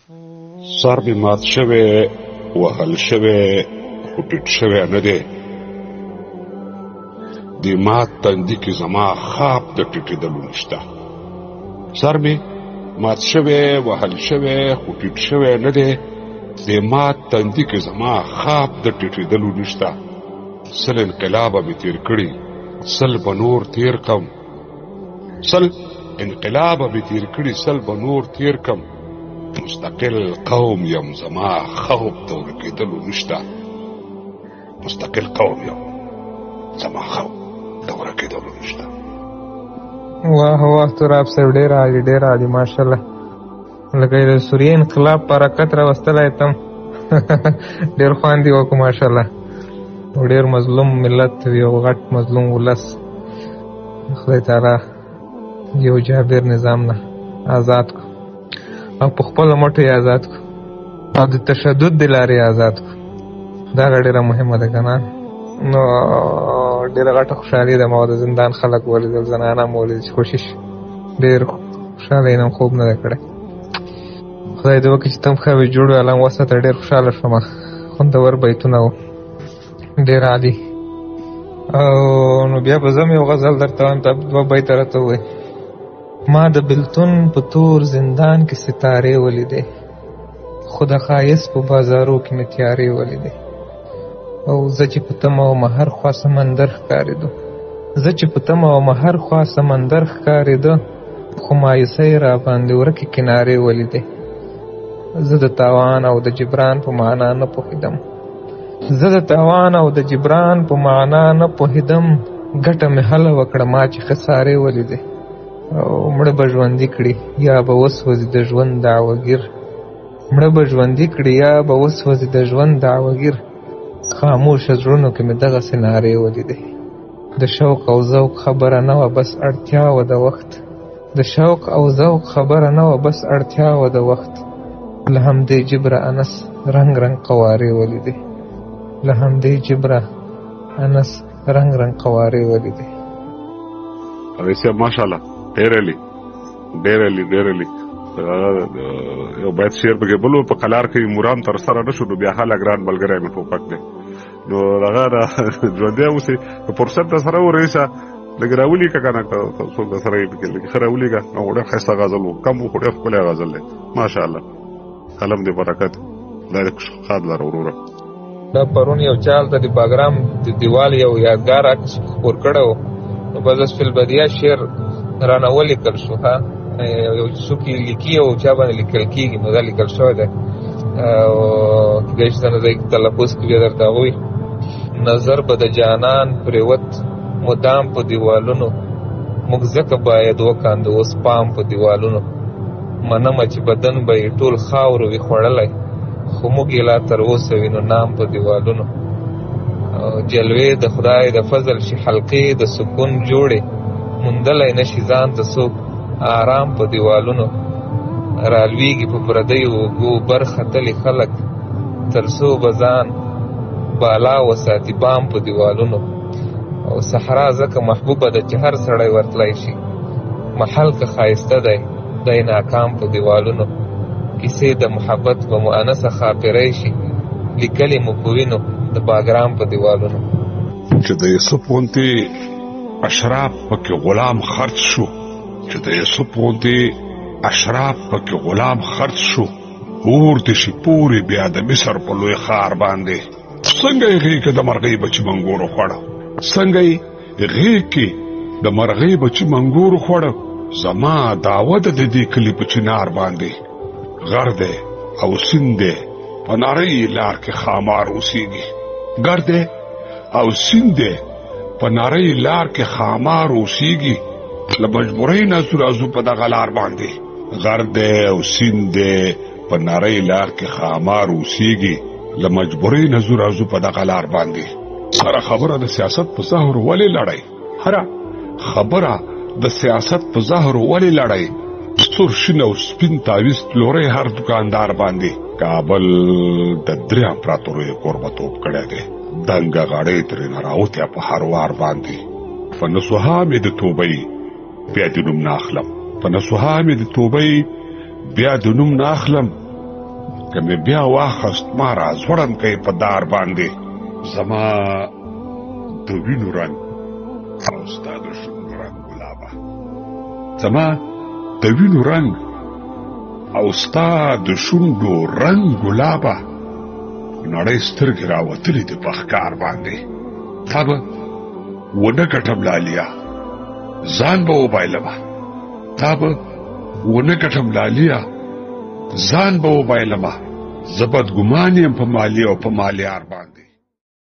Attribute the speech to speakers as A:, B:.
A: سر مې مات شوی، وهل شوی، خو ټیټ شوی نه دی. دې مات تندي کې زما خاپ د ټیټېدلو نشته. سر مې مات شوی، وهل شوی، خو ټیټ شوی نه دی. دې مات تندي کې زما خاپ د ټیټېدلو نشته. 100 انقلابه مې تېر کړي، 100 به نور تېر کم. 100 انقلابه مې تېر کړي، 100 به نور تېر کم. مستقل قوم یم، زما خوف د ورکېدلو نشته. مستقل قوم یم، زما خوف د ورکېدلو نشته.
B: واه واه تراب صاحب، ډېر عالي، ډېر عالي، ماشاءالله. لکه د سوریې انقلاب برکت راوستلی تم. ډېر خوند یې وکړو، ماشاءالله. ډېر مظلوم ملت، یو غټ مظلوم ولس، خدای تعالی یو جابر نظام نه آزاد کړو او په خپلو مټو یې آزاد کړو او د تشدد د لارې یې آزاد کړو. دا ډېره مهمه ده که نه؟ نو ډېره غټه خوشحالي ده. ما د زندان خلک ولیدل، زنانه مو ولیدل چې خوشي شي. ډېر خوشحاله یم، خوب نه دی کړی. خدای دې وکړي چې ته هم ښه وې، جوړ وې، الله مو وساته. ډېر خوشحاله شوم، خوندور بیتونه وو، ډېر عالي. او نو بیا به زه هم یو غزل درته وایم، ته دوه بیته راته ووایې. ما د بلتون په تور زندان کې ستارې ولیدې، خو د ښایست په بازارو کې مې تیارې ولیدې. او زه چې په تمه وم هر خوا سمندر ښکارېدو، زه چې په تمه وم هر خوا سمندر ښکارېده، خو مایوسۍ راباندې ورکې کنارې ولیدې. زه د تاوان او د جبران په معنا نه پوهېدم، زه د تاوان او د جبران په معنا نه پوهېدم، ګټه مې هله وکړه ما چې خسارې ولیدې. او مړه به ژوندي کړي یا به وسوځي د ژوند دعوګیر، مړه به ژوندي کړي یا به وسوځي د ژوند دعوګیر، خاموشه زړونو کې مې دغسې نارې ولیدې. د شوق او ذوق خبره نه وه، بس اړتیا وه د وخت، د شوق او ذوق خبره نه وه، بس اړتیا وه د وخت. له همدې جبره انس رنګ رنګ قوارې ولیدې، له همدې جبره انس رنګ رنګ قوارې ولیدې.
A: رئیس صاحب ماشاءالله، ډېر عالي، ډېر عالي، ډېر عالي. یو باید شعر پکې بل په قلار کې مرام تر سره نه شو، نو بیا هله ګران ملګری مې ټوپک دی. نو هغه ژوندی اوسې، که فرصت در سره و رئیسه لږ راولیکه که نه، که څوک در سره یې پکې لږ ښه راولیکه. نو ډېر ښایسته غزل و، کم و خو ډېر ښکلی غزل دی، ماشاءالله. قلم دې برکت، خدای دې ښاد لره وروره.
B: دا پرون یو چا هلته د باګرام د دیوال یو یادګار عکس خپور کړی و، نو بس اوس فی البدیه شعر رانه ولیکل شو. ها، یو څوک یې لیکي او چا باندې لیکل کېږي، نو دا لیکل شوی دی. او کېدای شي زه تلفظ کې بیا درته ووایي. نظر به د جانان پرېوت مدام په دیوالونو، موږ ځکه باید وکاندو اوس پام په دیوالونو. منمه چې بدن به یې ټول خاورو وي خوړلی، خو موږ یې لا تر اوسه وینو نام په دیوالونو. جلوې د خدای د فضل شي حلقې د سکون جوړې، موندلی نه شي ځان ته څوک آرام په دیوالونو. رالویږي په پردیو اوږو بر ختلي خلک، تر څو به ځان بالا وساتي بام په دیوالونو. او صحرا ځکه محبوبه ده چې هر سړی ورتلی شي، محل که ښایسته دی دی ناکام په دیوالونو. کیسې د محبت به مؤنثه ښاپېرۍ شي، لیکلې مو په وینو د باګرام په دیوالونو.
A: چې د یوسف غوندې اشراف پکې غلام خرڅ شو، چې د یوسف غوندې اشراف پکې غلام خرڅ شو، اور دې شي پورې بیا د مصر په لوی ښار باندې. څنګه یې غېږ کې د مرغۍ بچي منګور وخوړه، څنګه یې غېږ کې د مرغۍ بچي منګور وخوړه، زما دعوه ده د دې کلي په چنار باندې. غر دی او سیند دی په نرۍ لار کې ښامار اوسېږي، غر دی او سیند دی په نرۍ لار کې ښامار اوسېږي، له مجبورۍ نه ځو راځو په دغه لار باندې. غر دی او سیند دی په نرۍ لار کې ښامار اوسېږي، له مجبورۍ نه ځو راځو په دغه لار باندې. هره خبره د سیاست په زهرو ولې لړئ، هره خبره د سیاست په زهرو ولې لړئ، سور شین او سپین تاویز پلورئ هر دکاندار باندې. کابل د درې امپراتوریو کوربتوب کړی دی، دنګه غاړۍ ترېنه راوتې په هر وار باندې. په نصوحا مې د توبې بیا د نوم نه اخلم، په نصوحا مې د توبې بیا د نوم نه اخلم، که مې بیا واخست ما را ځوړند کوي په دار باندې. زما د وینو رنګ او ستا د شونډو رنګ ګلابه، زما د وینو رنګ او ستا د شونډو رنګ ګلابه، نړۍ سترګې راوتلې دي په ښکار باندې. تا به ونه ګټم لالیه، ځان به وبایلمه، تا به ونه ګټم لالیه، ځان به وبایلمه، زه بدګمان یم په مالي او په مالیار باندې.